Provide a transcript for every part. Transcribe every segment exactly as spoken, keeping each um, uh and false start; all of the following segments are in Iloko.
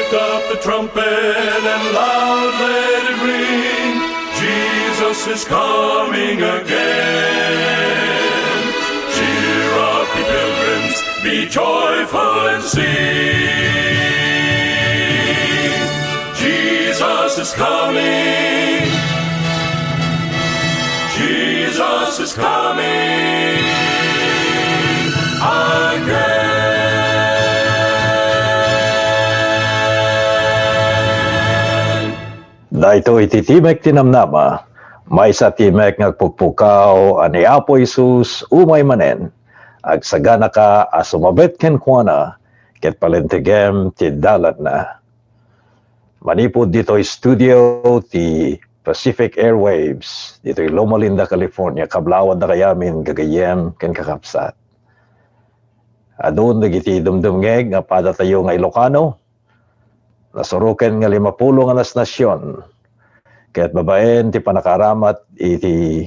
Up the trumpet and loud let it ring. Jesus is coming again. Cheer up, ye pilgrims, be joyful and sing. Jesus is coming. Jesus is coming again. Daytoy ti Timek ti Namnama, maysa a timek nga agpukpukaw a ni Apo Jesus umay manen. Agsaganaka a sumabet kenkuana ket palintegem ti dalanna. Manipud ditoy studio ti Pacific Airwaves, ditoy Loma Linda, California, kablaawan dakayamin, gagayyem ken kakabsat. Adun dagiti dumdumngeg nga padatayo nga Ilocano, nasuroken nga limapulo nga nasnasion, ket babaen ti pannakaaramat iti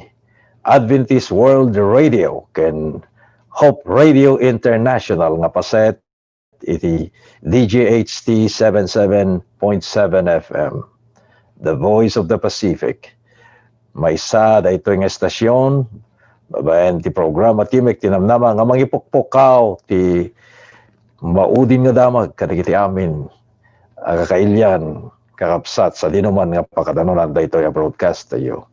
Adventist World Radio ken Hope Radio International nga paset iti D G H T seven seven point seven F M, The Voice of the Pacific. Maysa daytoy nga estasion, babaen ti programa Timek ti Namnama nga mangipukpukaw ti maudin nga damag kadagiti amin a kakailian, kakabsat, sadinoman nga pakadanunan daytoy a broadcast tayo.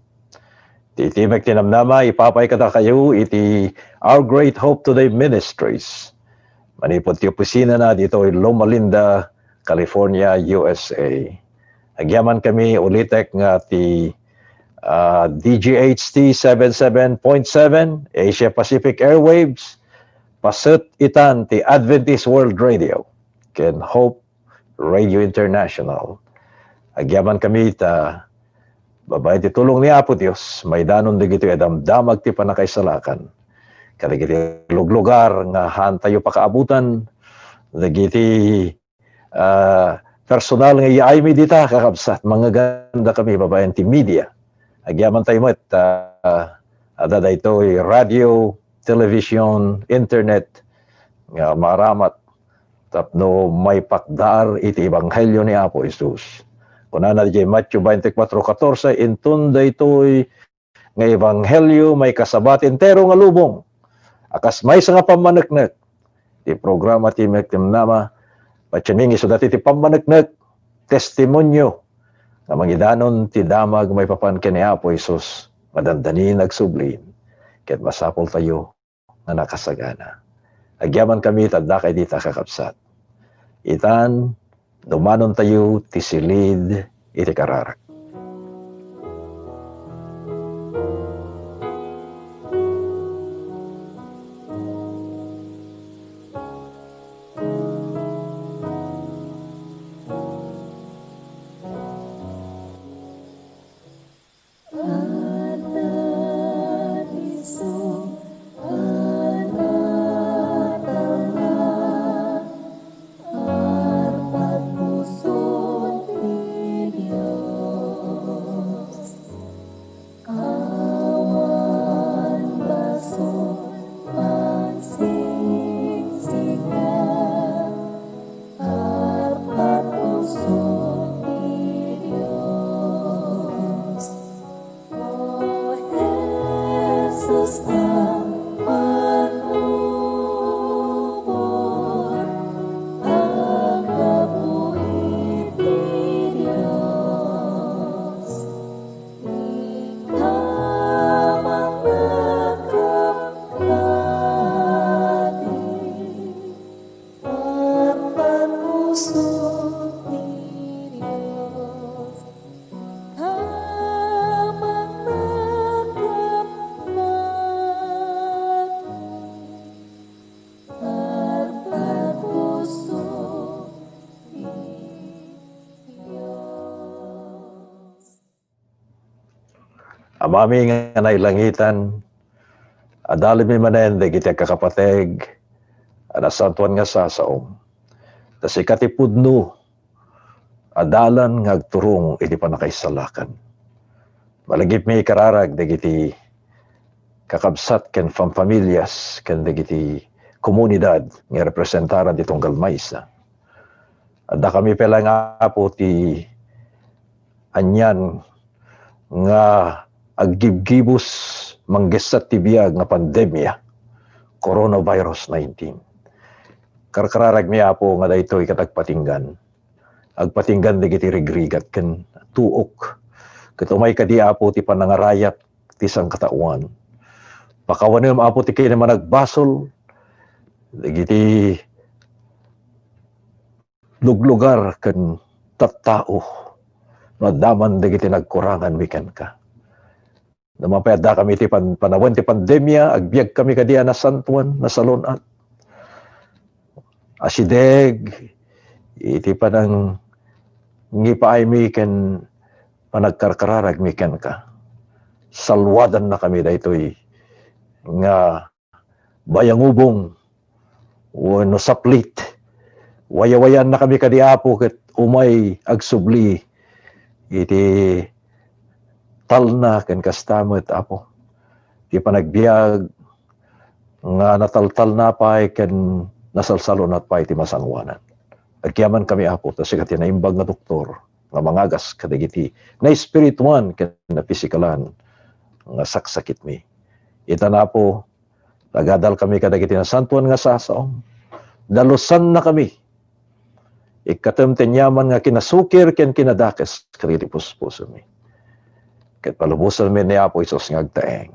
Ti Timek ti Namnama, ipapay kadakayo iti Our Great Hope Today Ministries. Manipud ti opisinana ditoy Loma Linda, California, U S A. Agyamankami ulitek nga ti, ah, D G H T seven seven point seven, Asia Pacific Airwaves, paset itan ti Adventist World Radio, ken Hope Radio International. Agyamankami ta, babaen ti tulong ni Apo Dios, maidanon dagitoy a damdamag ti pannakaisalakan kadagiti luglugar nga haantayo pakaabutan, dagiti, ah, personal nga iyaaymi dita, kakabsat, mangagandakami babaen ti media. Agyamantayo met, ah, adda daytoy radio, television, internet nga maaramat tapno maipakdaar iti ebanghelio ni Apo Jesus. Kunana diay Mateo twenty-four catorce, "Inton daytoy nga ebanghelio maikasaba ti entero nga lubong a kas maysa nga pammaneknek." Ti programa ti Timek ti Namnama, patienmi nga isu daytoy ti pammaneknek, testimonio nga mangidanon ti damag maipapan ken ni Apo Jesus nga dandani nga agsublin ket masapultayo nga nakasagana. Agyamankami ta addakay dita, kakabsat. Itan, dumanontayo ti silid iti kararag. Amami nga nailangitan, adalimmi manen dagiti agkakapateg a nasantoan nga sasaom. Ta sika ti pudno a dalan nga agturong iti pannakaisalakan. Malagipmi ikararag dagiti kakabsat ken famfamilias ken dagiti komunidad nga representaran ti tunggal maysa. Adda kami pay laeng, Apo, ti anian nga aggibgibus manggessat ti biag nga pandemia, coronavirus nineteen. Karkararagmi, Apo, nga daytoy ket agpatinggan. Agpatinggan dagiti rigrigat ken tuok. Ket umay kadi, Apo, ti panangarayat ti sangkataoan. Pakawanem, Apo, ti kinamanagbasol dagiti luglugar ken tattao no adda man dagiti nagkuranganmi kenka. No mapay addakami iti pan-, panawen ti pandemia, agbiagkami kadi a nasantoan, nasalun-at. Asideg iti panangipaaymi ken panagkarkararagmi kenka. Salwadannakami daytoy nga bayangubong wenno saplit. Wayawayaannakami kadi, Apo, ket umay agsubli iti talna ken kasta met, Apo, ti panagbiag nga nataltalna pay ken nasalsalun-at pay ti masangoanan. Agyamankami, Apo, ta sika ti naimbag nga doktor nga mangagas kadagiti naespirituan ken napisikalan nga saksakitmi. Ita, Apo, nagadalkami kadagiti nasantoan nga sasaom. Dalusannakami. Ikkatem ti aniaman nga kinasukir ken kinadakes kadagiti puspusomi. Ket palubosanmi ni Apo Jesus nga agtaeng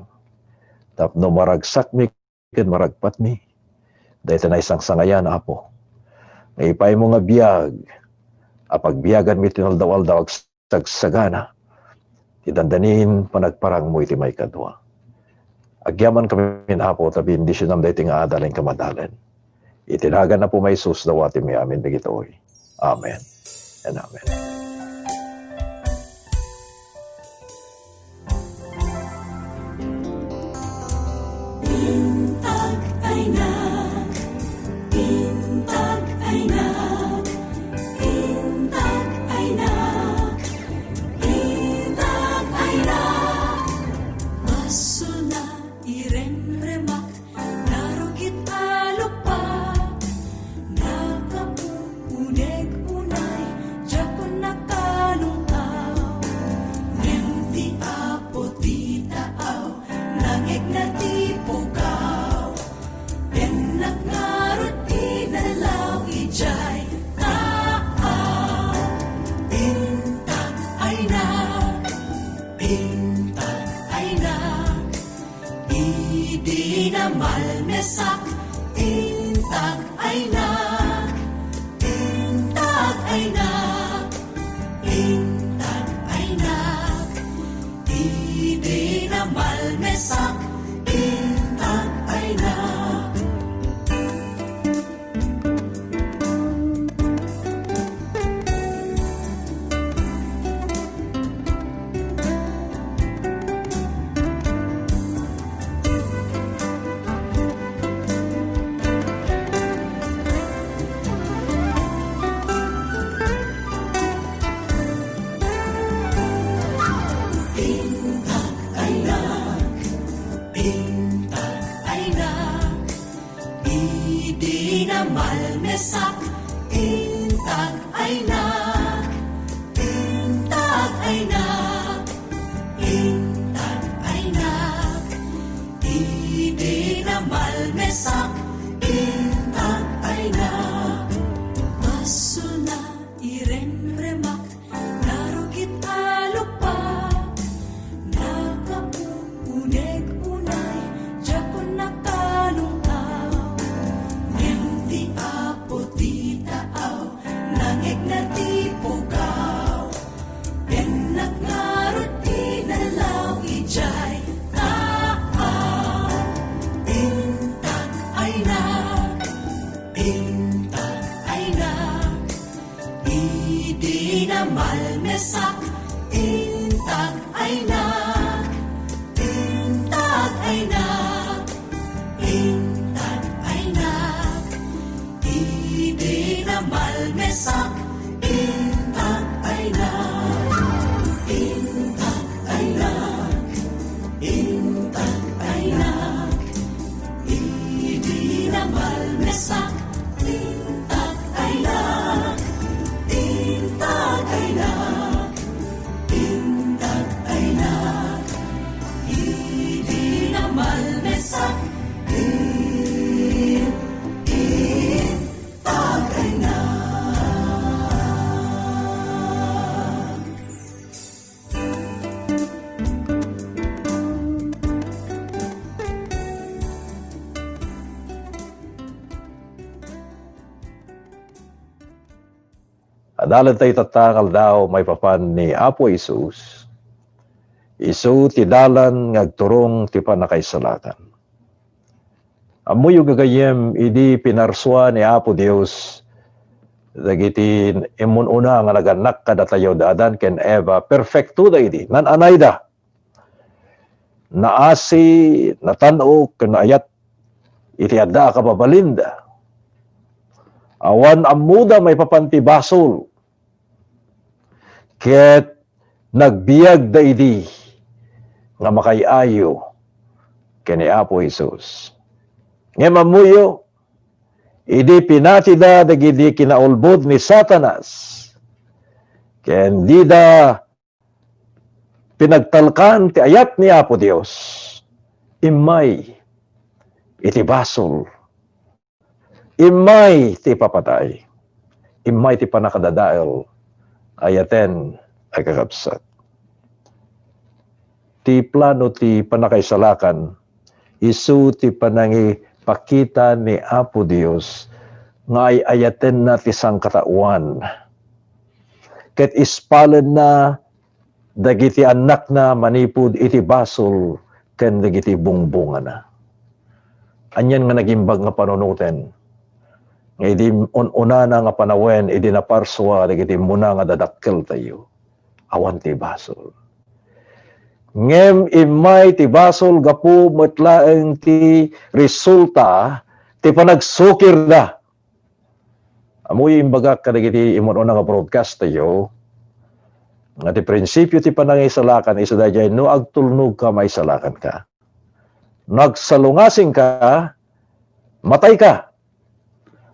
tapno maragsakmi ken maragpatmi. Dayta naisangsangayan, Apo, nga ipaaymo nga biag a pagbiaganmi ti inaldaw-aldaw agsagsagana ti dandanin panagparangmo iti maikadua. Agyamankami, Apo, ta bendisionam daytoy nga adal nga madalen. Iti nagan Apo Jesus, dawatenmi amin dagitoy. Amen and amen. Intag ay nak, intag ay nak, intag ay nak, intag ay nak. Basol na irenremak, narukit a luppa. Nakapupunek unay, diakon nakalung-aw. Ngem ti Apo ti taaw, nangegna ti pukaw. Innak ngarud inalaw idiay taaw. Intag ay nak, intag ay nak. Idi namalmesak, intag ay nak, intag ay nak, intag ay nak. Idi namalmesak, intag ay nak. Intag ay nak, intag ay nak. Idi namalmesak, intag ay nak, intag ay nak, intag ay nak. Idi namalmesak, intag ay nak. Basol na irenremak, narukit a luppa. Nakapupunek unay, diakon nakalung-aw. Ngem ti Apo ti taaw, nangegna ti pukaw. Innak ngarud inalaw idiay taaw. Intag ay nak, intag ay nak. Idi namalmesak, intag ay nak, intag ay nak, intag ay nak. Idi namalmesak, intag ay nak, intag ay nak, intag ay nak. Idi namalmesak, intag ay nak, Dalan tayo tatta nga aldaw maipapan ni Apo Jesus. Isu ti dalan nga agturong ti pannakaisalakan. Ammoyo gagayyem, idi pinarsua ni Apo Dios dagiti immun-una nga nagannak kadatayo da Adan ken Eva, perfektoda idi, nan-anayda. Naasi, natan-ok, ken naayat iti adda a kababalinda. Awan ammoda maipapan ti basol. Ket nagbiagda idi nga makaay-ayo ken ni Apo Jesus. Ngem ammoyo, idi pinatida dagiti kinaulbod ni Satanas, ken dida pinagtalkan ti ayat ni Apo Dios, immay iti basol, immay ti ipapatay, immay ti pannakadadael. Ayaten a kakabsat. Ti plano ti pannakaisalakan, isu ti panangipakita ni Apo Dios nga ay-ayatenna ti sangkataoan. Ket ispalenna dagiti annakna manipud iti basol ken dagiti bungbungana. Anian nga nagimbag nga panunoten nga idi un-unana nga panawen idi naparsua dagiti immuna nga dadakkeltayo, awan ti basol. Ngem immay ti basol gapu met laeng ti resulta ti panagsukirda. Ammoyo, imbagak kadagiti immun-una nga broadcast tayo, nga ti prinsipio ti panangisalakan, isu daydiay no agtulnogka, maisalakanka. No agsalungasingka, matayka.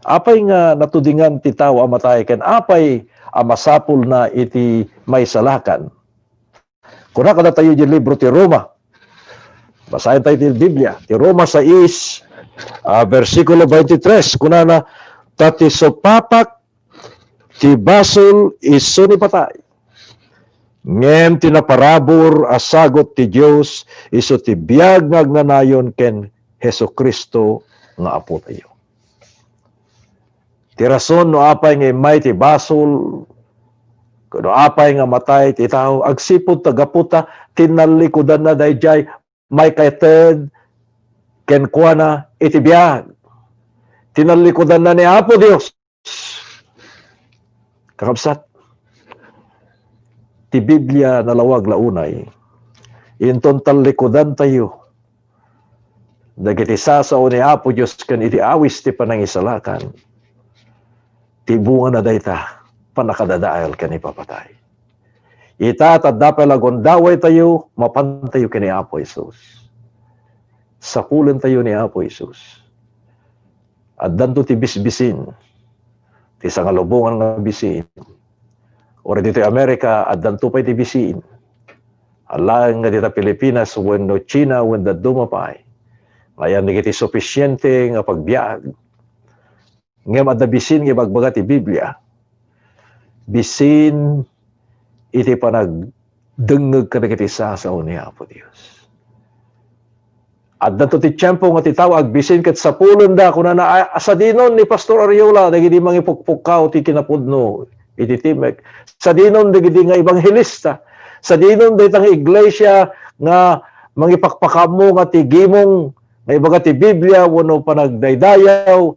Apay nga natudingan ti tao a matay, ken apay a masapulna iti maisalakan? Kuna kadatayo iti libro ti Roma. Basaen tayo ti Biblia. Ti Roma sais, ah, bersikulo twenty-three, kunana, "Ta ti supapak ti basol isu ni patay. Ngem ti naparabur a sagut ti Dios isu ti biag nga agnanayon ken Jesu-Cristo nga Apotayo." Ti rason no apay nga immay ti basol, no apay nga matay ti tao, agsipud ta gapu ta tinallikudanna daydiay maikaited kenkuana iti biag. Tinallikudanna ni Apo Dios. Kakabsat, ti Biblia nalawag la unay, inton tallikudantayo dagiti sasao ni Apo Dios ken iti awis ti panangisalakan, ti bungana dayta, pannakadadael ken ipapatay. Ita, ta adda pay la gundawaytayo, mapantayo ken ni Apo Jesus. Sapulentayo ni Apo Jesus. Addanto ti bisbisin, ti sangalubongan nga bisin. Uray ditoy Amerika, addanto pay ti bisin. Alaen nga dita Pilipinas wenno China wenno dadduma pay, nga ayan dagiti sufisiente nga pagbiag. Ngem adda bisin nga ibagbaga ti Biblia. Bisin iti panagdengngeg kadagiti sasao ni Apo Dios. Addanto ti tiempo nga ti tao agbisin ket sapulenda, kunana, a, sadinon ni Pastor Ariola dagiti mangipukpukkaw ti kinapudno iti Timek. Sadinon dagiti nga ebanghelista. Sadinon dayta nga iglesia nga mangipakpakaammo nga ti gimong nga ibaga ti Biblia wenno panagdaydayaw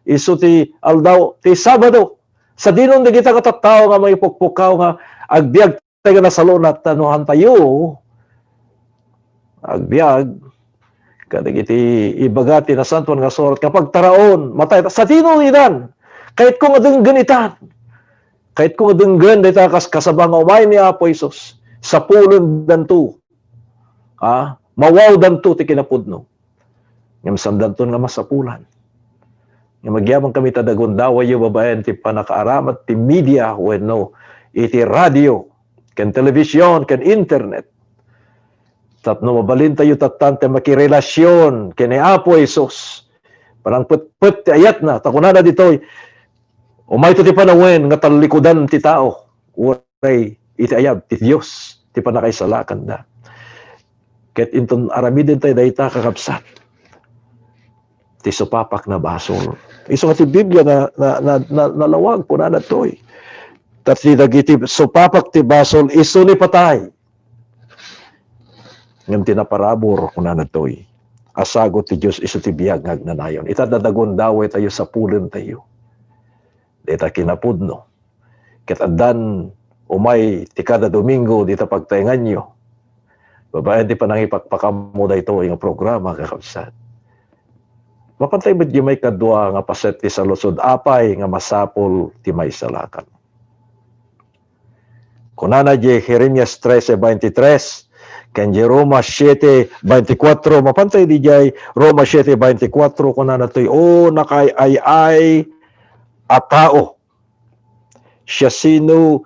isu ti aldaw ti Sabado. Sadinon dagita nga tattao nga mangipukpukkaw nga agbiag tayo nga nasalunat, ta no hantayo agbiag kadagiti ibaga ti Nasantoan nga Surat nga pagtaraon, matay ta. Sadino idan? Kayatko nga denggen itan. Kayatko nga denggen dayta kas-, kasaba nga umay ni Apo Jesus. Sapulendanto. Ha? Mawawdanto ti kinapudno. Ngem saandanton nga masapulan. Ngem agyamankami ta gundawayyo babaen ti pannakaaramat ti media wenno iti radio, ken television, ken internet. Tapno mabalintayo tattan ti makirelasion ken ni Apo Jesus. Panangpetpet ti ayatna, ta kunana ditoy, umayto ti panawen nga tallikudan ti tao. Uray iti ayab ti Dios ti pannakaisalakanda. Ket inton aramiden tayo dayta, kakabsat, ti supapak nga basol. Isu nga ti Biblia na, na, na, na, nalawag, kunana toy, Ket ti dagiti supapak ti basol, isu ni patay. Ngem ti naparabur, kunana ditoy, a sagut ti Dios isu ti biag nga agnanayon. Ita, dadagundaway tayo, sapulen tayo. Dita kinapudno. Ket addan umay ti kada Domingo dita pagtaenganyo. Babaen ti panangipakpakammo daytoy nga programa, kakabsat. Mapantay met di may kadua nga paset ti saludsod, apay nga masapul ti maisalakan? Kunana di Jeremias trese veintitrés, ken di Roma siete veinticuatro, mapantay di jay Roma siete veinticuatro, kunana toy, "O nakaay-ay-ay a tao, siasino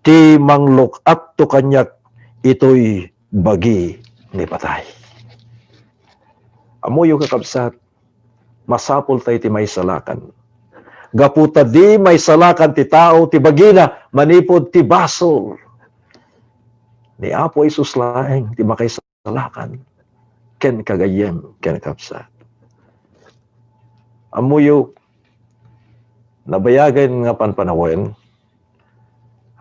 ti mangluk-atto kaniak itoy bagi ni patay?" Ammoyo, kakabsat, masapul tayo ti maisalakan. Gapu ta di maisalakan ti tao ti bagina manipud ti basol. Ni Apo Jesus laeng ti makaisalakan ken kagayyem ken kabsat. Ammoyo, nabayagen nga panpanawen,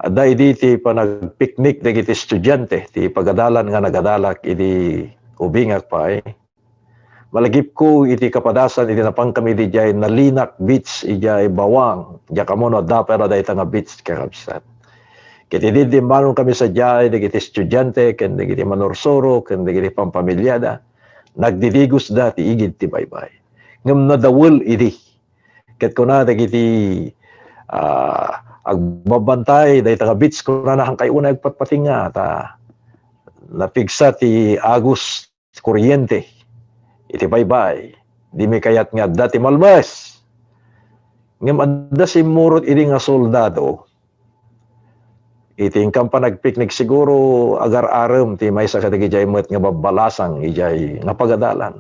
adda idi ti panagpiknik dagiti estudiante ti pagadalan nga nagadalak idi ubingak pay. Malagipko iti kapadasan idi napankami idiay Nalinak Beach idiay Bawang, diak ammo no adda pay la dayta nga beach, kakabsat. Ket idi dimmanonkami sadiay dagiti estudiante ken dagiti manursuro ken dagiti pampamiliada, nagdidigosda ti igid ti baybay. Ngem nadawel idi. Ket kuna dagiti, ah, agbabantay dayta nga beach, kunana, "Hankay unay agpatpatinga ta napigsa ti agus ti kuryente iti baybay. Dimi kayat nga adda ti malmes." Ngem adda simmurot idi nga soldado. Iti inkan panagpiknik, siguro agar-arem ti maysa kadagiti met nga babbalasang idiay nga pagadalan.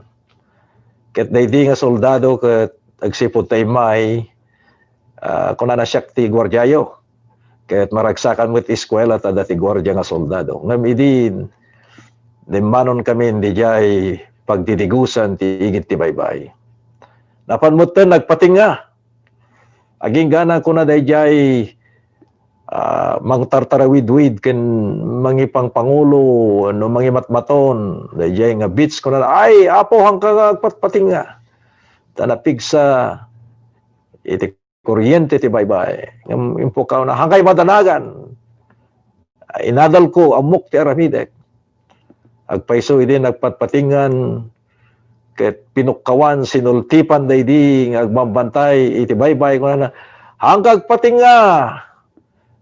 Ket daydi nga soldado ket agsipud ta immay, ah, kunana, "Siak ti guardiayo." Ket maragsakan met ti eskuela ta adda ti guardia nga soldado. Ngem idi dimmanonkami idiay pagdidigosan ti igid ti baybay, napan metten nagpatinga. Agingga, kuna daydiay, ah, mangtartarawidwid ken mangipangpangulo, no mangimatmaton, daydiay nga beach, kuna, "Ay, Apo, haanka nga agpatpatinga. Ta napigsa iti kuryente ti baybay." Ngem impukawna, "Haankay madanagan. Inadalko, ammok ti aramidek." Agpayso idi nagpatpatingan ket pinukkawan, sinultipan daydi nga agbambantay iti baybay, kunana, "Haanka agpatinga."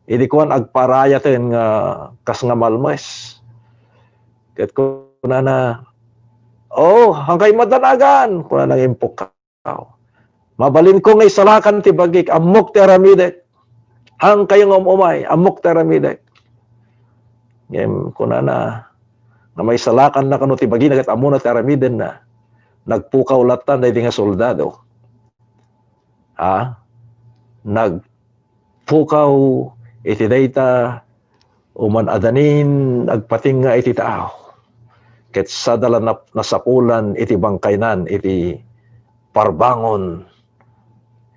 Idi kuan, agparayaten nga kas nga malmes. Ket kunana, "O, haankay madanagan," kunana nga impukkaw. "Mabalinko nga isalakan ti bagik, ammok ti aramidek. Haankayo nga um-umay, ammok ti aramidek." Ngem kunana nga maisalakanna kano ti bagina ket ammona ti aramidenna. Nagpukaw lattan daydi nga soldado. Ha? Nagpukaw iti dayta, uman adanin agpatinga iti taaw. Ket sada la nap-, nasapulan iti bangkaynan iti parbangon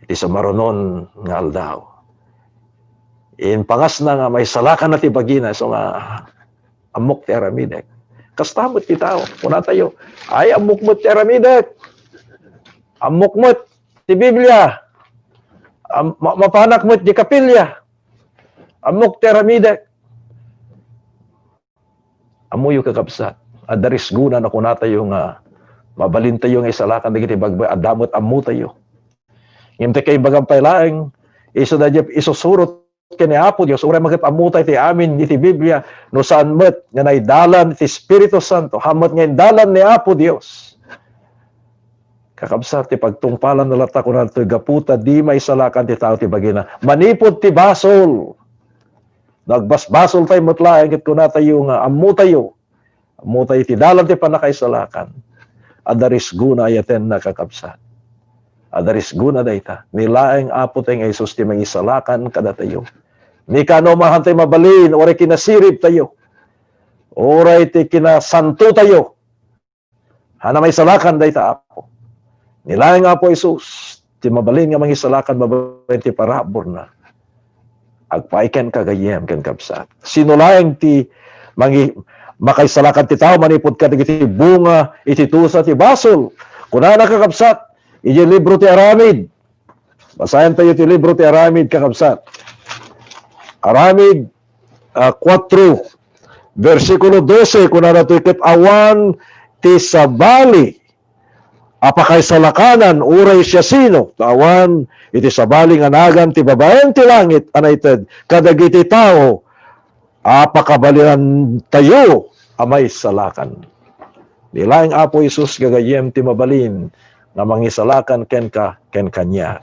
iti sumarunon nga aldaw. Impangasna nga maisalakanna ti bagina, isu nga, "Ammok ti aramidek." Kasta met ti tao. Kunatayo, "Ay, ammok met ti aramidek. Ammok met ti Biblia. Am-, ma-, mapanak met ti kapilya. Ammok ti aramidek." Ammoyo, kakabsat, adda risgona no kunatayo nga mabalintayo nga isalakan dagiti baybay, adda met ammotayo. Ngem ti kaibagam pay laeng, isu daydi isusurot ken ni Apo Dios, uray met ammotay ti amin iti Biblia, no saan met nga naidalan ti Espiritu Santo, haan met nga indalan ni Apo Dios. Kakabsat, ti pagtungpalan na latta, kunana ditoy, gapu ta di maisalakan ti tao ti bagina manipud ti basol. Nagbasbasol tayo met laeng ket kunatayo nga ammotayo, ammotay ti dalan ti pannakaisalakan. Adda risgona ayatenna, kakabsat. Adda risgona dayta. Ni laeng Apo tayo nga Jesus ti mangisalakan kadatayo. Ni kano, mahan tayo mabalin, uray kinasirib tayo, uray ti kinasanto tayo, haan a maisalakan dayta, Apo. Ni laeng Apo Jesus ti mabalin nga mangisalakan babaen ti paraburna. Agpay kenka, gayyem ken kabsat. Sino laeng ti mangi-, makaisalakan ti tao manipud kadagiti bunga iti dusa ti basol? Kunana, kakabsat, iti libro ti Aramid. Basaen tayo ti libro ti Aramid, kakabsat. Aramid, ah, kuatro, bersikulo dose, kunana toy, ket awan ti sabali a pakaisalakanan uray siasino, ta awan iti sabali nga nagan ti babaen ti langit a naited kadagiti tao a pakabalinantayo a maisalakan. Ni laeng Apo Jesus, gagayyem, ti mabalin nga mangisalakan kenka ken kaniak.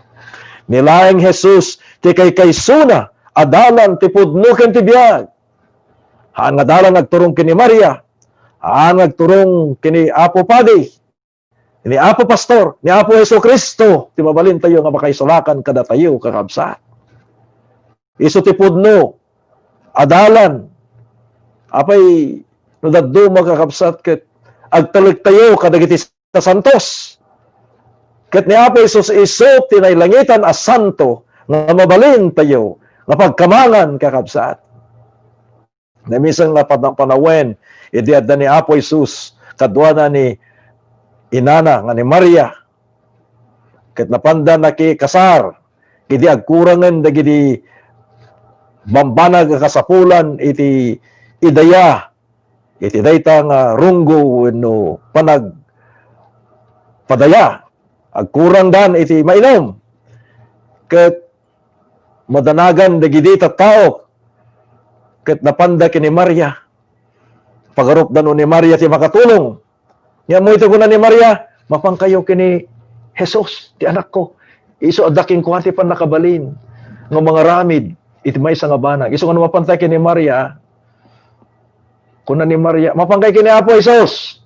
Ni laeng Jesus ti kaykaysona a dalan ti pudno ken ti biag. Haan nga dalan agturong ken ni Maria. Haan nga agturong ken ni Apo Padi. Ni Apo Pastor, ni Apo Jesu-Cristo, ti mabalintayo nga makaisalakan kadatayo, kakabsat. Isu ti pudno a dalan. Apay, no dadduma, kakabsat, ket agtalektayo kadagiti santos. Ket ni Apo Jesus isu ti nailangitan a santo nga mabalintayo nga pagkamangan, kakabsat. Naminsan nga pana-, panawen, idi adda ni Apo Jesus kaduana ni inana nga ni Maria, ket napanda nakikasar, idi agkurangen dagidi bambanag a kasapulan iti idaya, iti dayta nga runggo wenno panagpadaya, agkurangdan iti mainum. Ket madanagan dagidi tattao, ket napanda ken ni Maria. Pagarupdan ni Maria ti makatulong. Nya, ammoyo ti kuna ni Maria, "Mapankayo ken ni Jesus, ti anakko. Isu adda kenkuana ti pannakabalin nga mangaramid iti maysa nga banag." Isu nga no mapantay ken ni Maria, kuna ni Maria, "Mapankayo ken ni Apo Jesus.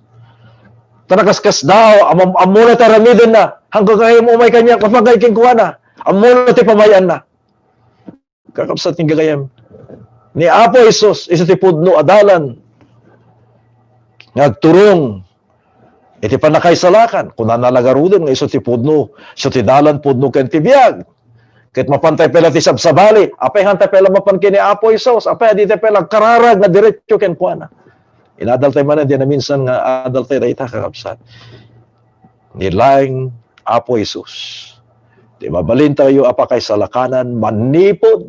Ta nakaskasdaaw, am-, ammona ti aramidenna. Haanka nga umay kaniak, mapankayo kenkuana. Ammona ti pamay-anna." Kakabsat ken gagayem, ni Apo Jesus isu ti pudno a dalan nga agturong iti pannakaisalakan. Kunana la garuden nga isu ti pudno, isu ti dalan, pudno ken ti biag. Ket mapantay pay la ti sabsabali, apay hantay pay la mapan ken ni Apo Jesus, apay a ditay pay la agkararag nga diretso kenkuana. Inadaltay manen, di naminsan nga adaltay dayta, kakabsat. Ni laeng Apo Jesus ti mabalintayo a pakaisalakanan manipud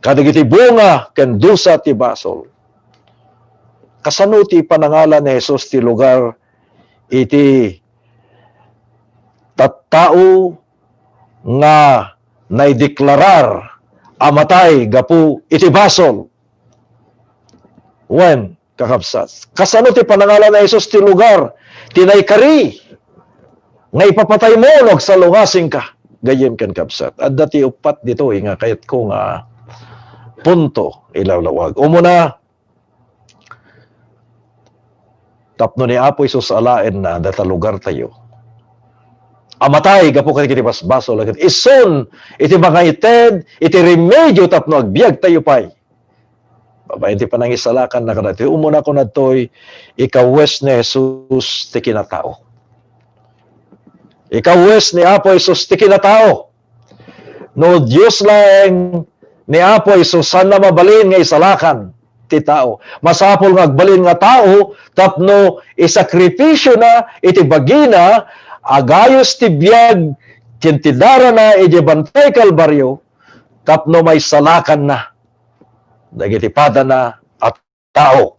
kadagiti bunga ken dusa ti basol. Kasano ti panangalan ni Jesus ti lugar iti tattao nga naideklarar a matay gapu iti basol? Wen, kakabsat, kasano ti panangalan ni Jesus ti lugar ti naikari nga ipapataymo no agsalungasingka? Gayyem ken kabsat, adda ti uppat ditoy nga kayatko nga punto ilawlawag. Umuna, tapno ni Apo Jesus alaenna data lugartayo a matay gapu kadagiti basbasol, ket isun iti mangaited iti remedio tapno agbiagtayo pay. Babaen ti panangisalakanna kadatayo, umuna, kunadtoy, ikawes ni Jesus ti kinatao. Ikawes ni Apo Jesus ti kinatao. No Dios laeng ni Apo Jesus, saanna mabalin nga isalakan ti tao. Masapul nga agbalin nga tao tapno isakripisiona iti bagina, agayos ti biag ken ti darana idiay Bantay Kalbario, tapno maisalakanna dagiti padana a tao.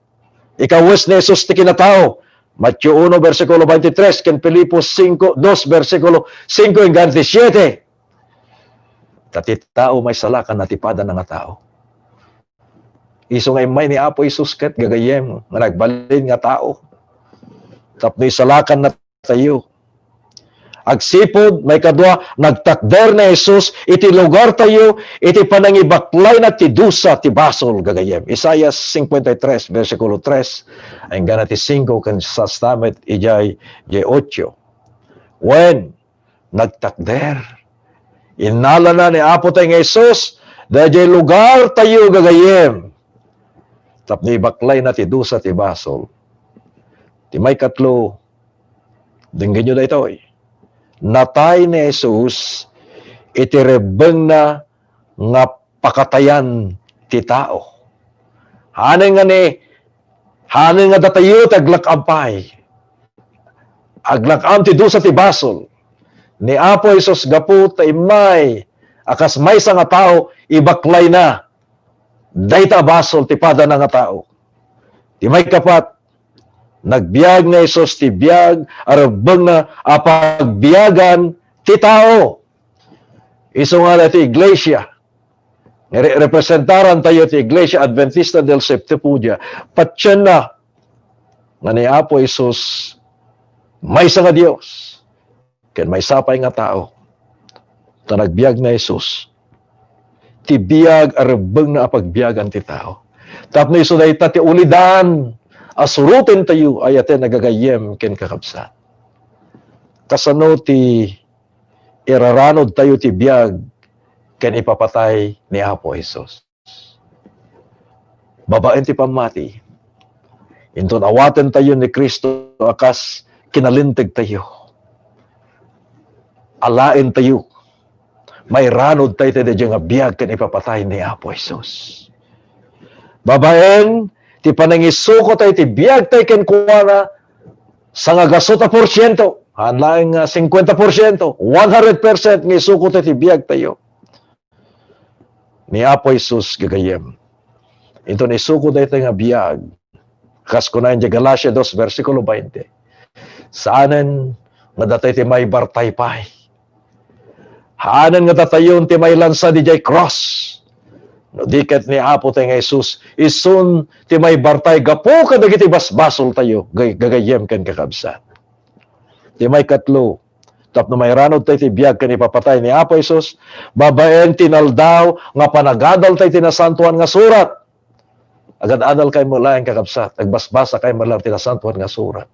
Ikawes ni Jesus ti kinatao. Mateo uno, bersikulo twenty-three, ken Filipos cinco, dos, bersikulo cinco hanggang siete. Ta ti tao maisalakanna ti padana nga tao. Isu nga immay ni Apo Jesus ket gagayyem nga nagbalin nga tao tapno isalakanna tayo. Agsipud, maikadua, nagtakder ni Jesus iti lugartayo iti panangibaklayna ti dusa ti basol, gagayyem. Isaias cincuenta y tres, bersikulo tres, enggana ti cinco, ken sasta met idiay, idiay ocho. Wen, nagtakder. Innalana ni Apo tayo nga Jesus daydiay lugartayo, gagayyem, tapno ibaklayna ti dusa ti basol. Ti maikatlo, denggenyo daytoy. Natay ni Jesus iti rebbengna nga pakatayan ti tao. Hanen nga ni, hanen nga datayo ti aglak-am pay. Aglak-am ti dusa ti basol. Ni Apo Jesus gapu ta immay a kas maysa nga tao, ibaklayna dayta a basol ti padana nga tao. Ti maikapat, nagbiag ni Jesus ti biag a rebbengna a pagbiagan ti tao. Isu nga ti iglesia, nga re-, representaran tayo ti Iglesia Adventista del Septiembre, patienna nga ni Apo Jesus maysa nga Dios ken maysa pay nga tao. Ta nagbiag ni Jesus ti biag a rebbengna a pagbiagan ti tao. Tapno isu dayta ti ulidan a suroten tayo, ayaten a gagayyem ken kakabsat. Kasano ti iraranud tayo ti biag ken ipapatay ni Apo Jesus? Babaen ti pammati, inton awaten tayo ni Cristo a kas kinalinteg tayo, alaen tayo, mairanud tayo ti daydiay nga biag ken ipapatay ni Apo Jesus. Babaen ti panangisuko tayo ti biag tayo kenkuana, sangagasu ta porsiento, haan laeng nga singkuenta porsiento, one hundred percent nga isuko tayo ti biag tayo ni Apo Jesus gagayyem. Inton isuko daytoy nga biag, kas kuna iti Galacia dos, bersikulo bainte, saanen nga datayo ti maibartay pay. Hanen nga datayon ti mailansa didiay cross. No di ket ni Apo tayo nga Jesus, isun ti maibartay gapu kadagiti basbasol tayo, gay-, gagayyem ken kakabsat. Ti maikatlo, tapno mairanud tayo ti biag ken ipapatay ni Apo Jesus, babaen ti inaldaw nga panagadal tayo ti Nasantoan nga Surat. Agad-adal kay met laeng, kakabsat, agbasbasa kay met laeng ti Nasantoan nga Surat.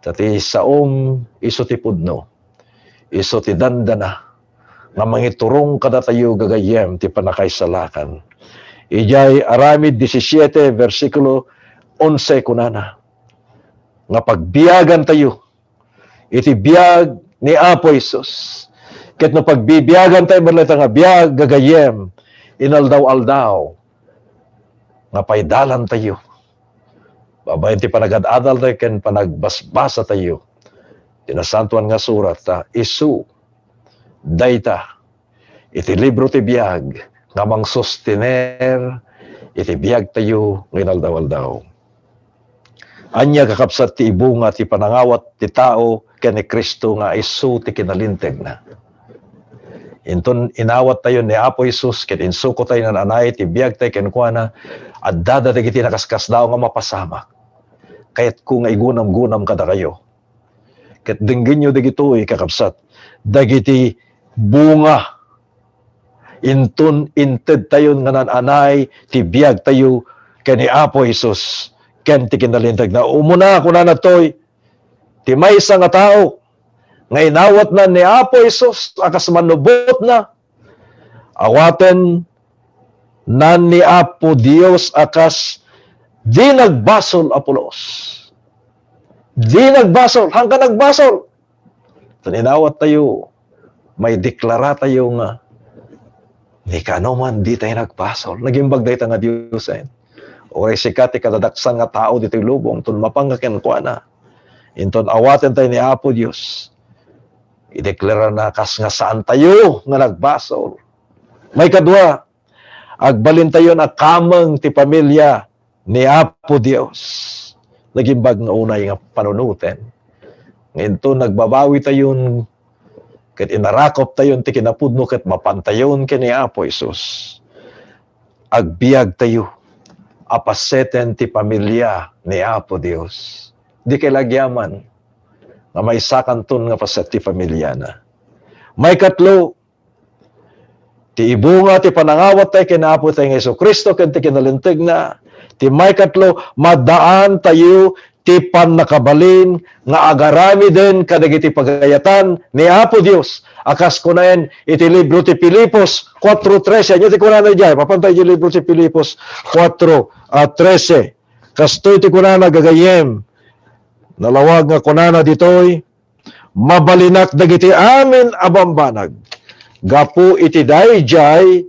Ta ti saom isu ti pudno, isu ti dandana nga mangiturong kadatayo gagayyem ti pannakaisalakan. Idiay Aramid disisiete, bersikulo onse, kunana nga pagbiagan tayo iti biag ni Apo Jesus. Ket no pagbibiagan tayo met laeng nga biag gagayyem, inaldaw-aldaw nga paidalan tayo. Babaen ti panagad-adal tayo ken panagbasbasa tayo ti Nasantoan nga Surat, ta isu dayta iti libro ti biag nga mangsostener iti biag tayo nga inaldaw-aldaw. Ania, kakabsat, ti ibunga ti panangawat ti tao ken ni Cristo nga isu ti kinalintegna? Inton inawat tayo ni Apo Jesus ket insuko tayo nan-anay ti biag tayo kenkuana, adda dagiti nakaskasdaaw nga mapasamak. Kayatko nga igunam-gunam kadakayo. Ket denggenyo dagitoy, kakabsat, dagiti bunga inton inted tayon nga nan-anay ti biag tayo ken ni Apo Jesus ken ti kinalinteg na. Umuna, kunana toy, ti maysa nga tao nga inawatna ni Apo Jesus a kas mannubotna, awaten nan ni Apo Dios a kas di nagbasol a pulos. Di nagbasol, hangka nagbasol. Tan inawat tayo, maideklara tayo nga, ni kano man, di tayo nagbasol. Nagimbag dayta nga Dios, eh. Uray sika ti kadadaksan nga tao ditoy lubong, ton mapang nga kenkuana. Inton awaten tayo ni Apo Dios, ideklarana kas nga saan tayo nga nagbasol. Maikadua, agbalin tayon a kameng ti pamilia ni Apo Dios. Nagimbag nga unay nga panunoten. Nga inton nagbabawi tayon ket inarakop tayon ti kinapudno ket mapan tayon ken ni Apo Jesus, agbiag tayo a paseten ti pamilia ni Apo Dios. Di kay lagyaman nga maysakanton nga paset ti pamiliana. Maikatlo, ti ibunga ti panangawat tayo ken Apo tayo nga Jesu-Cristo ken ti kinalintegna. Ti maikatlo, maddaan tayo ti pannakabalin nga agaramiden kadagiti pagayatan ni Apo Dios. A kas kunaen iti libro ti Filipos kuatro trese. Ania ti kunana idiay? Mapan tayo iti libro ti Filipos kuatro, ah, trese. Kastoy ti kunana, gagayyem. Nalawag nga kunana ditoy, mabalinak dagiti amin a bambanag gapu iti daydiay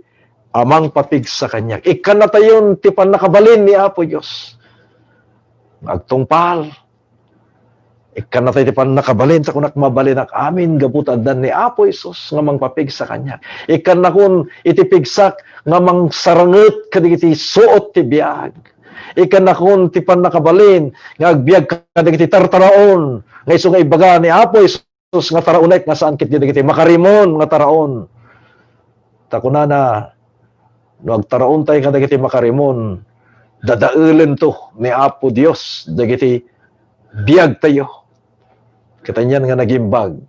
a mangpapigsa kaniak. Ikkannatayon ti pannakabalin ni Apo Dios. Agtungpal. Ikkannatayo ti pannakabalin, ta kunak, mabalinak amin gapu ta addan ni Apo Jesus nga mangpapigsa kaniak. Ikkannakon iti pigsak nga mangsaranget kadagiti suot ti biag. Ikkannakon ti pannakabalin nga agbiag kadagiti tartaraon nga isu nga ibaga ni Apo Jesus nga taraonek nga saan ket dagiti makarimon nga taraon. Ta kunana, no agtaraontay kadagiti makarimon, dadaelento ni Apo Dios dagiti biagtayo. Ket anian nga nagimbag.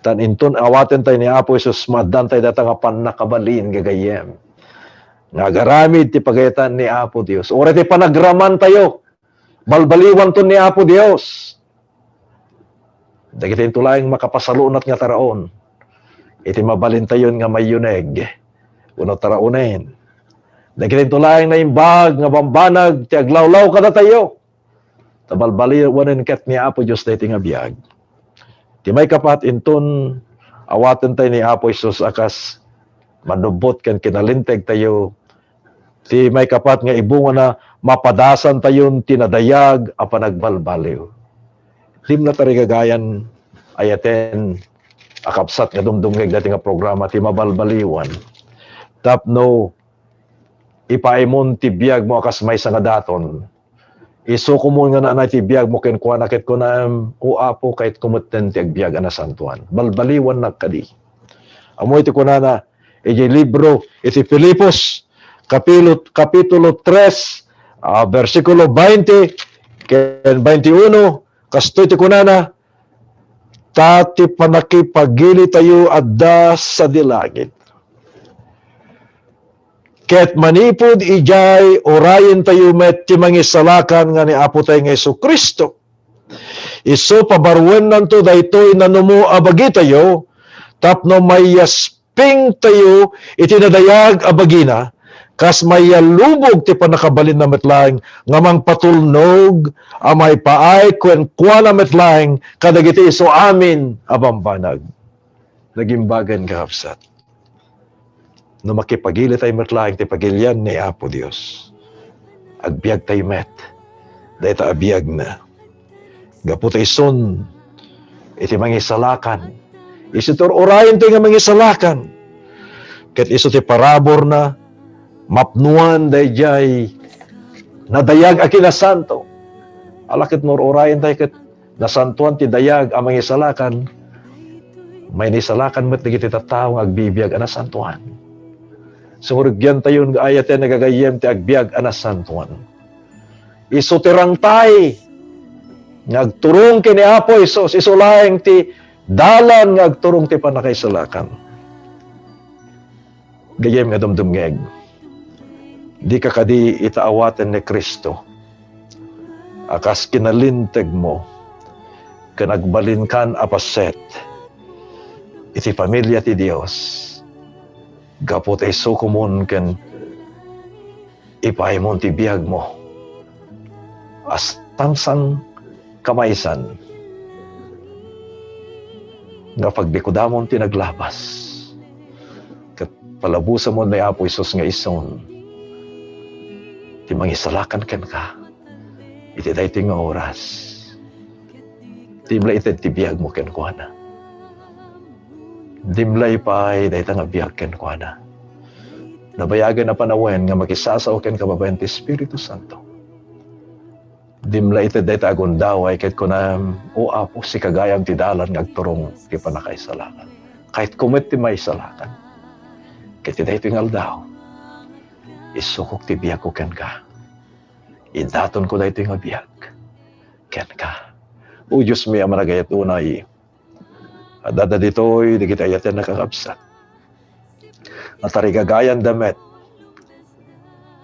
Tan inton awatentay ni Apo Jesus, maaddantay data nga pannakabalin gagayyem. Nga agaramid ti pagayatan ni Apo Dios. Uray ti panagramantayo, balbaliwanton ni Apo Dios. Dagiti into laeng makapasalunat nga taraon iti mabalintayon nga mayuneg wenno taraonen. Dagiti into laeng naimbag nga bambanag ti aglawlaw kadatayo. Ta balbaliwanen ket ni Apo Dios daytoy nga biag. Ti maikapat, inton awatentay ni Apo Jesus a kas manubbot ken kinalintegtayo, ti maikapat nga ibungana, mapadasantayon ti nadayag a panagbalbaliw. Dimla tarigagayan ayaten a kabsat nga dumdumngeg daytoy nga programa ti mabalbaliwan. Tapno ipaimon ti biagmo a kas maysa nga daton. Isukomon nga naanay ti biagmo kenkuana ket kunam, "O Apo, kayatko metten ti agbiag a nasantoan." Balbaliwannak kadi. Ammo iti kunana, iti libro iti Filipos, kapilo-, kapitulo tres, ah, bersikulo twenty ken twenty-one, kastoy ti kunana, "Ta ti pannakipagilitayo adda sadi langit." Ket manipud idiay, urayentayo met ti Mangisalakan nga ni Apotayo nga Jesu-Cristo. Isu pabaruennanto daytoy nanumo a bagitayo tapno maiyaspingtayo iti nadayag a bagina, kas maiyalubog ti pannakabalinna met laeng nga mangpatulnog a maipaay kenkuana met laeng kadagiti isu amin a bambanag. Nagimbagan, kakabsat. No makipagilitayo met laeng ti pagilian ni Apo Dios, agbiagtayo met dayta a biagna. Gapu ta isun iti Mangisalakan, isu ti ur-urayentayo nga Mangisalakan. Ket isu ti paraburna, mapnuan daydiay nadayag a kinasanto. Ala ket no ur-urayentayo ket nasantoan ti dayag a Mangisalakan, mainisalakan met dagiti tattao nga agbibiag a nasantoan. Sumurigyantayon nga ayaten nga gagayyem ti agbiag a nasantoan. Isu ti rangtay nga agturong ken ni Apo Jesus, isu laeng ti dalan nga agturong ti pannakaisalakan. Gayyem nga dumdumngeg, dika kadi ita awaten ni Cristo a kas kinalintegmo ken agbalinkan a paset iti familia ti Dios gapu ta isukomon ken ipaimon ti biagmo a sangsang kamaysan nga pagbikodamon ti naglabas. Ket palabusamon ni Apo Jesus nga isun ti Mangisalakan kenka iti daytoy nga oras. Dimla ited ti biagmo kenkuana. Dimla ipaay dayta nga biag kenkuana. Nabayagen a panawen nga makisasao kenka babaen ti Espiritu Santo. Dimla ited dayta a gundaway ket kunam, "O Apo, sika gayam ti dalan nga agturong ti pannakaisalakan. Kayatko met ti maisalakan." Ket iti daytoy nga aldaw, isukok ti biagko kenka. Idatonko daytoy nga biag kenka. O Diosmi a managayat unay, adda ditoy dagiti ayaten a kakabsat nga tarigagayanda met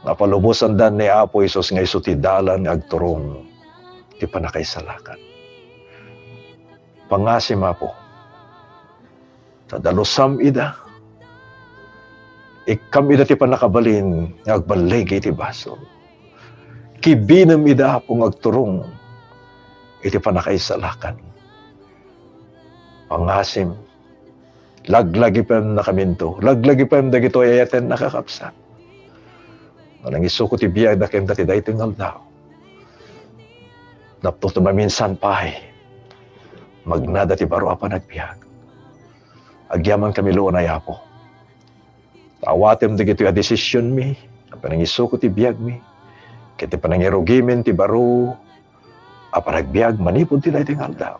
nga palubosanda ni Apo Jesus nga isu ti dalan nga agturong ti pannakaisalakan. Pangasim, Apo, ta dalusam ida. Ikkam ida ti pannakabalin nga agballigi iti basol. Kibinem ida, Apo, nga agturong iti pannakaisalakan. Pangasim, Laglagipemnakaminto. Laglagipem dagitoy ay ayatenna, kakabsat. Panangisuko ti biagda kenka ti daytoy nga aldaw. Napto ta maminsan pay, magnada ti baro a panagbiag. Agyamankami, Luna, Apo. Ta awatem dagitoy a desisionmi, a panangisuko ti biagmi, ket ti panangirugimin ti baro a panagbiag manipud ti daytoy nga aldaw.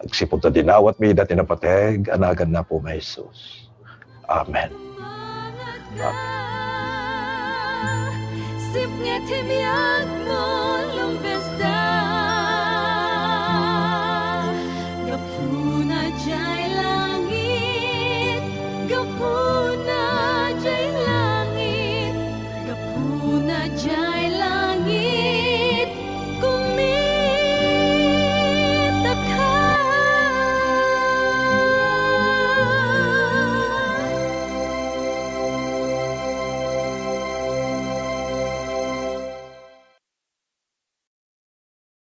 Agsipud ta dinawatmi ida ti napateg a naganna, Apo, a Jesus. Amen. Amen. Sipnget ti biag